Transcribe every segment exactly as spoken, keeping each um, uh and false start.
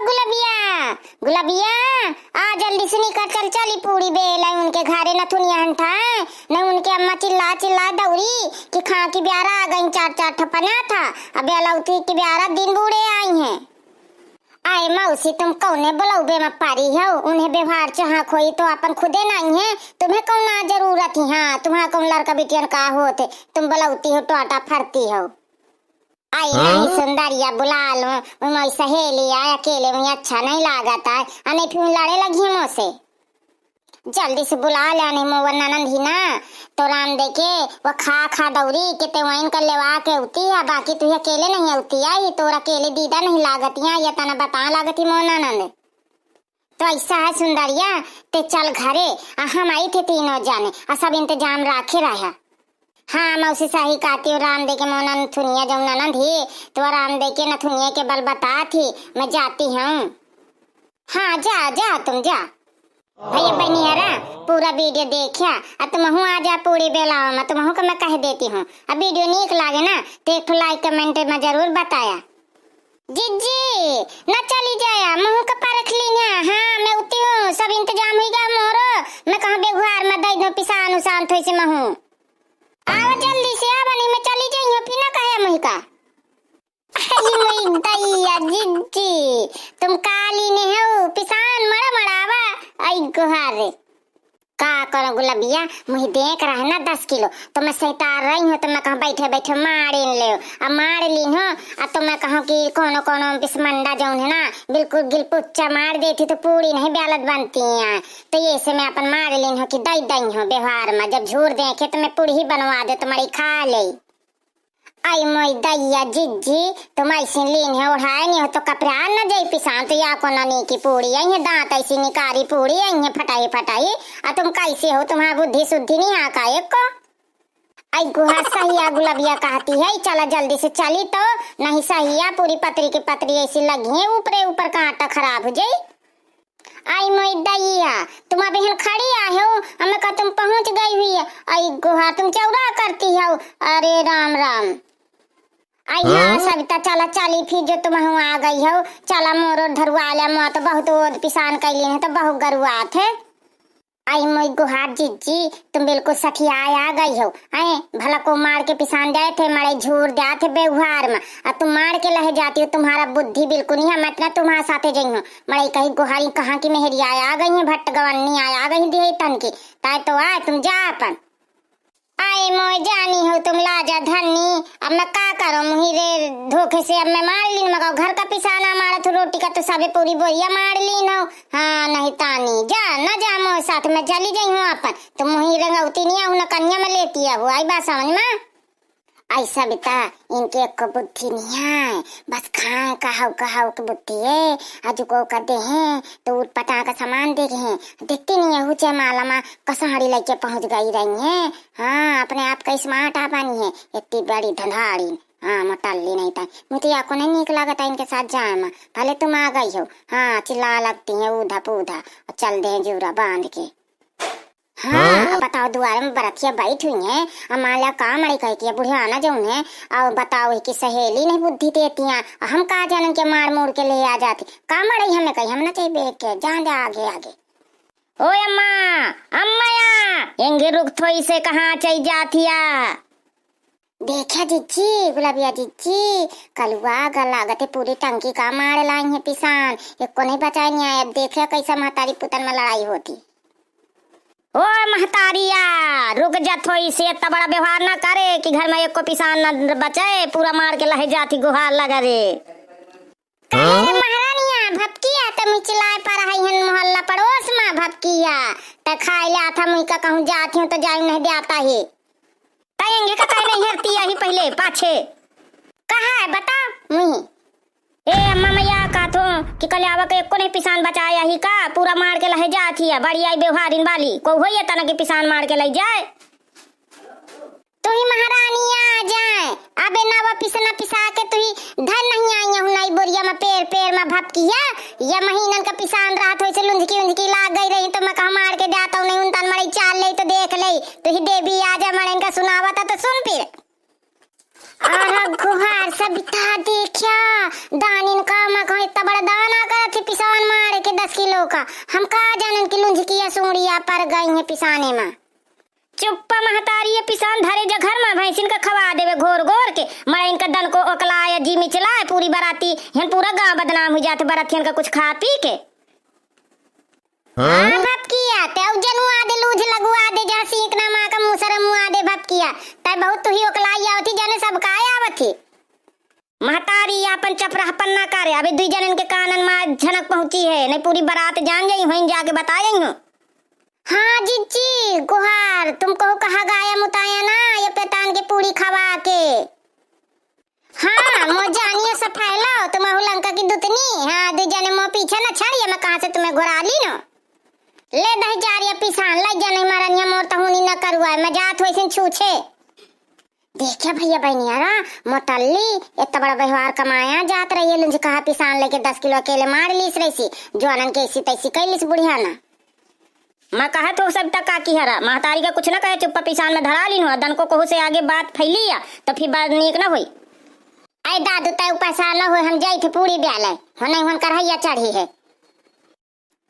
गुलबिया, गुलबिया, आ जल्दी से निकर चल, चली पूड़ी बेल आई उनके घरे नथुनिया हंठा है, नहीं उनके अम्मा चिल्ला चिल्ला दौरी कि खा की ब्यारा आ गई, चार चार ठपना था, अब बेलौती की ब्यारा दिन बूढ़े आई हैं। आए मौसी, तुम कौने बुलौबे में पारी हो? उन्हें व्यवहार चाहत होई तो अपन खुदे नहीं है, तुम्हें कौन जरूरत है? हाँ, तुम्हारा कौन लड़का बिटियन का होत है, तुम बुलौती हो, टोटा फरती हो। आई हाँ? नहीं सुंदरिया, बुला लो, उमई सहेली आए, अकेले में अच्छा नहीं लागत है, आ नहीं फिर लड़े लगी मोसे। जल्दी से बुला ले, नहीं मोर ननद ही ना, तो राम दे के वो खा खा दौरी के ते वहीं कर लेवा के उती है, बाकी तू अकेले नहीं उती आई, तोर अकेले दीदा नहीं लागत यहाँ, ये तना बता लागत ही मोर ननद। तो ऐसा है सुंदरिया, ते चल घरे, आ हम आई थे तीनों जाने, आ सब इंतजाम राखे रहा। हाँ मौसी, सही कहती हो, राम दे के मोर नथुनिया जौन ननद ही, तो राम दे के नथुनिया के बल बता थी, मैं जाती हूँ। हाँ जा, जा तुम जा। भैया बनियारा, पूरा वीडियो देखिया, आ तुमहू आ जा पूरी बेलावा में, तुमहू का मैं कह देती हूँ। अब वीडियो नीक लागे ना, तो एक ठो लाइक कमेंट में जरूर बताया। जिज्जी, ना चली जाया, मुँह का परख ली ना। हाँ, मैं उती हूँ, सब इंतजाम हुई गया मोरो। मैं कहाँ बेगुहार में दई दो पिसान उसान थोई से महू। आवा जल्दी से, आवा नहीं मैं चली जाई हूँ, फिर ना कहे मुँह का। अरे मुई दैया जिज्जी, तुम काली ने हो, पिसान मड़ा मड़ावा, आई गुहार रे। का करो गुलबिया, मुही देख रहे ना दस किलो, तो मैं सैतार रही हूँ, तो मैं कहाँ बैठे बैठे मार इन ले, अब मार लीन हो, अब तो मैं कहूँ कि कोनो कोनो पिसमंडा जौन है ना, बिल्कुल गिलपुच्चा मार देती तो पूरी नहीं ब्यालत बनती है, तो ये से मैं अपन मार लीन हो कि दई दई हो व्यवहार में, जब झूर देखे तो मैं पूरी ही बनवा दे, तुम्हारी खा ले। आई मोई दैया जिज्जी, तुम ऐसे लीन है ओढ़ाए नहीं हो तो कपड़ा न जाई पिसान, तो या को ननी की पूरी आई है, दांत ऐसी निकारी पूरी आई है फटाई फटाई। आ तुम कैसे हो, तुम्हारा बुद्धि शुद्धि नहीं आ का एक को? आई गुहा सही आ गुलबिया कहती है, चला जल्दी से चली तो, नहीं सही आ पूरी पतरी की पतरी ऐसी लगी है, ऊपरे ऊपर का आटा खराब हो जाई। आई मोई दैया, तुम अबहिन खड़ी आहे हो, हमें का तुम पहुँच गई हुई है। आई गुहा, तुम चौरा करती हो। अरे राम राम। आई हाँ, हाँ? सविता, चला चाली फिर जो तुम हुआ आ गई हो, चला मोरो धरुआ ले, मुआ तो बहुत ओद पिसान कैली है, तो बहुत गरुआत है। आई मोई गुहार जिज्जी, तुम बिल्कुल सठियाए आ गई हो। हैं, भला को मार के पिसान जाए थे, मड़ई झूर जाए थे बेवहार में, आ तुम मार के लहे जाती हो, तुम्हारा बुद्धि बिल्कुल नहीं है, मैं इतना तुम्हारे साथे जई हूँ। मड़ई कही गुहारी कहाँ की मेहरी आया आ गई है, भट्ट गवन्नी आया आ गई दिए तन की, ताए तो आए, तुम जा अपन। आए मोय जानी हो तुम लाजा धन्नी, अब मैं का करो मुही रे धोखे से, अब मैं मार लीन मगाओ घर का पिसाना मारा तू रोटी का तो सबे पूरी बोरिया मार लीन हो। हाँ, नहीं तानी जा, न जा मोय साथ में चली जई हूँ अपन। तो मुही रंगौती नहीं आहू, न कन्या में लेती आहू, आई बात समझ में? ऐसा बेटा, इनके एक बुद्धि नहीं है, बस खाए कहव कहव के बुद्धि है। आज को कर दे हैं तो उठ पटा का सामान दे हैं, देखती नहीं आहू जयमाला में कसहाड़ी लेके पहुँच गई रही है। हाँ, अपने आप का स्मार्ट आ बनी है, इतनी बड़ी धंधाड़ी। हाँ, मोटल्ली नहीं था, मुझे या को नहीं नीक लागत है इनके साथ जाए में। भले तुम आ गई हो, हाँ, चिल्ला लगती हैं ऊधा पूधा, और चल दे जूरा बांध के। हाँ, हाँ? अब बताओ, दुआरे में बरतिया बैठ हुई हैं, अब मान लिया का मड़ई कहे कि ये बुढ़ियाना जौन है, और बताओ है कि सहेली नहीं बुद्धि देती हैं, और हम का जानन के मार मूर के ले आ जाती, का मड़ई हमें कही, हम ना चाहिए बेग के, जान दे आगे आगे। ओ अम्मा, अम्मा या, एंगे रुक थोई से कहाँ चई जात हिया? देखा जिज्जी, गुलाबिया जिज्जी, कलुआ गल लागत है पूरी टंकी का मार लाई है पिसान, एको नहीं बचाए नहीं आए। अब देखे कैसा महतारी पुतन में लड़ाई होती। ओ महतारिया, रुक जा थोई से, इतना बड़ा व्यवहार ना करे कि घर में एको पिसान न बचे, पूरा मार के लहे जाती गुहार लगा रे। काहे रे हाँ? महारानिया, भपकिया त मुई चिल्लाए पर हई हन मोहल्ला पड़ोस मा भपकिया। त खाए ले आता मुई का कहूँ जात हूँ त जाए नहीं दे आता ही। त एंगे का काहे नहीं हेरती यही पहले पाछे? कहा है बता मुई। ए अम्मा मैया कहत हूँ कि कल आवा के एको नहीं पिसान बचाया ही का, पूरा मार के लहे जात ही है, बड़ी आई व्यवहारिन वाली, को होइए तना के पिसान मार के लई जाए। तुही महारानी आ जाए, अबे नवा पिसना पिसा के तुही धर नहीं आई हूँ, नाई बोरिया में पेर पेर में भपकी है। या महीनन का पिसान रहत होइसे लुंझकी उंझकी लाग गई रही, तो मैं कहा मार के जाता हूँ, नहीं उनतन मड़ई चाल ले तो देख ले, तुही देवी आ जा, मड़ई इनका सुनावा था तो सुन फिर। आहा गुहार सबिता देखा, दानिन का मैं कहा इतना बड़ा दाना करत ही का, हम का जानन कि लुंझकिया सूड़िया पर गई है पिसाने मा। चुप्पा महतारी, ये पिसान धरे जा घर मा, भैंसिन का खवा देवे घोर घोर के, मड़इन का दन को ओकलाए, जी मिचलाए, पूरी बराती, हन पूरा गाँव बदनाम हुई जात है, बरातियन का कुछ खा पी के। हाँ? हाँ, भपकिया, तेउ जनुआ दे, लूझ लगुआ दे, जहाँ सींक ना माँ का मुसर मुआ दे, भपकिया। तै बहुत तुही ओकलाई आवत ही, जाने सब काय आवत ही। महतारी, आपन चपराहपन ना करे, अबे दुई जनन के कानन मा झनक पहुँची है, नहीं पूरी बरात जान जाई, होइन जाके बता जाई हूँ। हाँ जिज्जी, गुहार, तुमको कहा गाया मुताया ना, ये पेतान के पूरी खवा के। हाँ, मो जानियो सफाइलो, तुम अहू लंका की दुतनी। हाँ, दू जने मो पीछे न छड़िए, मैं कहाँ से तुम्हें घुरा ली न। ले दही जारिया पिसान, लाई जने मरनिया मोर तहूनी न करुआ, मैं जात होइसिन छूछे। देखिया भैया बहनियारा, मोटल्ली, इतना बड़ा व्यवहार कमाया जात रही है, लुंझ कहा पिसान लेके दस किलो अकेले मार लीस रही सी, जो आनन के ऐसी तैसी कैलिस बुढ़िया ना। मैं कहत हो सबिता काकी हरा, महतारी का कुछ न कहे, चुप्पा पिसान में धरा लीन हो, दन को कहू से आगे बात फैली या, तो फिर बात नीक न होई। ऐ दादू, तय पैसा न होई, हम जाई थे पूरी ब्याले, हो नहीं होन करहैया चढ़ी है।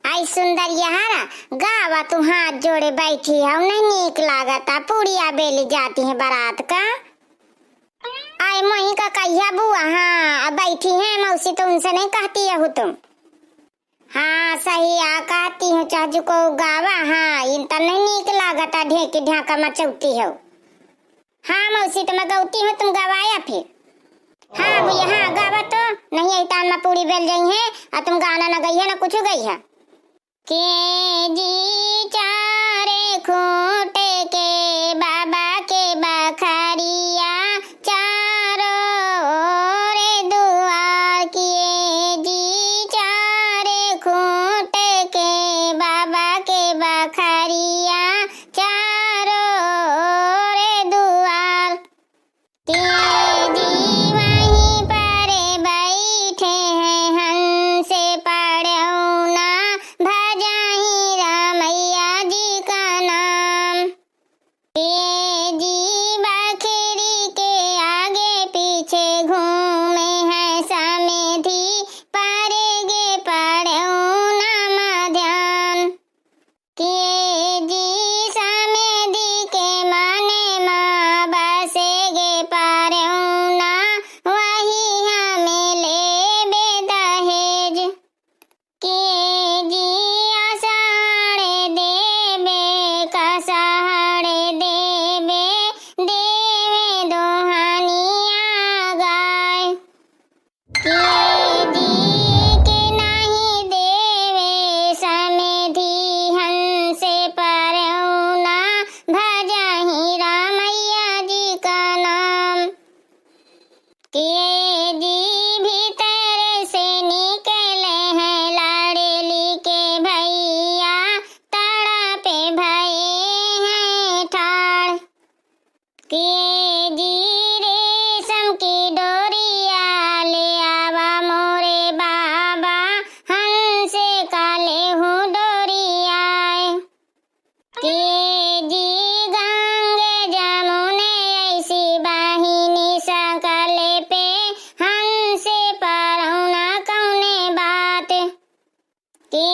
आई सुंदर यहारा, गावा तू हाथ जोड़े बैठी है, नहीं नीक लागता, पूड़िया बेली जाती है बारात का। आई मोही का कहिया बुआ, हाँ, अब बैठी है मौसी, तो उनसे नहीं कहती है तुम। हाँ, सही आ कहती हूँ, चाचू को गावा, हाँ, इन तब नहीं नीक लागता, ढेकी ढाका मचौती हो। हाँ, मौसी, तो मैं गौती हूँ, तुम गवाया फिर। हाँ, भैया, हाँ, गावा तो, नहीं, यही तान में पूरी बेल गई है, और तुम गाना ना गई है, ना कुछ गई है। के जी चारे खूंटे के बाबा के बखरिया, चारो ओर दुआर किए जी, चारे खूंट के बाबा के बखरिया, चारो ओर दुआर। के जी वहीं पर बैठे हैं हंस पड़ौना, भजाही रामैया जी का नाम। के जी बखरी के आगे पीछे घूमे हैं समधी, परेगे पड़ौना मा ध्यान। के जी समधी के मने मा बसेगे पड़ौना, वही हमें लेबे दहेज। के जी असहड़ देबे, कसहड़ देबे, देवे दोहानिया गाय। के जी के नाही देवे समधी हंस पड़ौना, भजाही रामैया जी का नाम। के जी भीतर से निकले हैं लाड़ली के भैया, तड़पे भये हैं ठाड़। के जी रेशम की डोरिया ले आवा मोरे बाबा, हंस का लेहू डोरिया। के जी गंग जमुने ऐसी बहिनी सकल पे, हंस पड़ौना कौने बात। के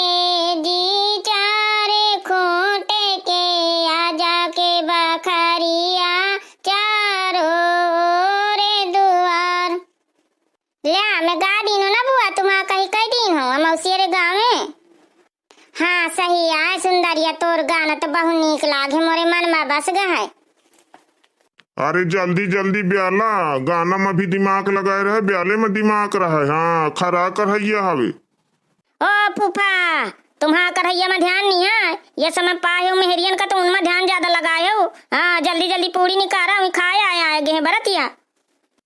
जी चार खूंटे के आजा के बखरिया, चारों ओर दुआर। ल्या, मैं गा दीन हो ना बुआ, तुम्हारा कही कह दीन हो, हम मौसी रे गाँव में। हाँ, सही आय सुंदरिया, तोर गाना तो बहुत नीक लागे, मोरे मन में बस गए है। अरे जल्दी जल्दी ब्याला, गाना में भी दिमाग लगाए रहे, ब्याले में दिमाग रहे। हाँ, खरा करहैया हवे। ओ फूफा, तुम्हारा करहैया में ध्यान नहीं है, ये समय पाए हो मेहरियन का तो उनमें ध्यान ज्यादा लगाए हो। हाँ, जल्दी जल्दी पूड़ी निकारा, वहीं खाए आए, आए गए हैं बरतिया।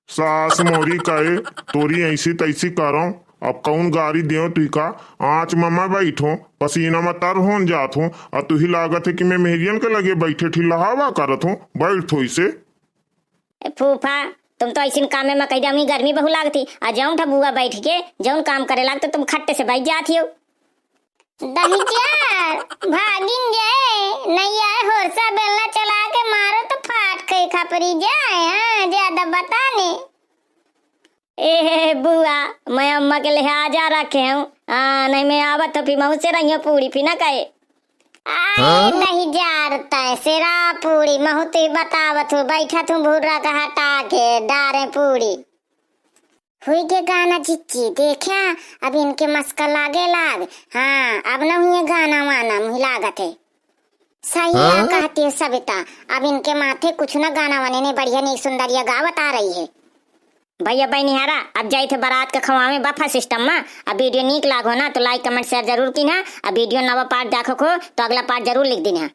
सास मोरी कहे, तोरी ऐसी तैसी करो, अब कौन गारी देव तुही का? आँच में मैं बैठो, पसीना में तर होन जात हो, और तुही लागत है कि मैं मेहरियन के लगे बैठे ठिल्लहावा करत हो, बैठ थो इसे। ए फूफा, तुम तो ऐसी कामे में कह दे, हमें गर्मी बहु लागती, आ जौन ठा बुआ बैठ के जौन काम करे लागते, तुम खट्टे से बैठ जाती हो। दहिजार, भागिन जाए, नैया होरसा बेलना चला के मारो तो फाट के खपरी जाए, हाँ, ज्यादा बताने। ए बुआ, मैं अम्मा के लिहाजा रखे हूँ। हाँ, नहीं मैं आवत हो, फिर महू से रहियो पूड़ी, फिर ना कहे। आए हाँ? नहीं जार तय सेरा पूड़ी, महू तुही बतावत हूँ, बैठत हूँ भूरा का हटा के, डारे पूड़ी। हुई के गाना जिच्ची, देखा, अब इनके मस्का लागे लाग। हाँ, अब न हुई गाना वाना, मुही लागत है। सही हाँ? कहती है सविता, अब इनके माथे कुछ न गाना वाने नहीं, बढ़िया नहीं सुंदरिया गावत आ रही है। भैया बहनिहारा, अब जाइत है बारात के खवावे बफे सिस्टम में। अब वीडियो नीक लागो ना तो लाइक कमेंट शेयर जरूर कीन्हा। अब वीडियो नवा पार्ट देखो खो तो अगला पार्ट जरूर लिख दीन्हा।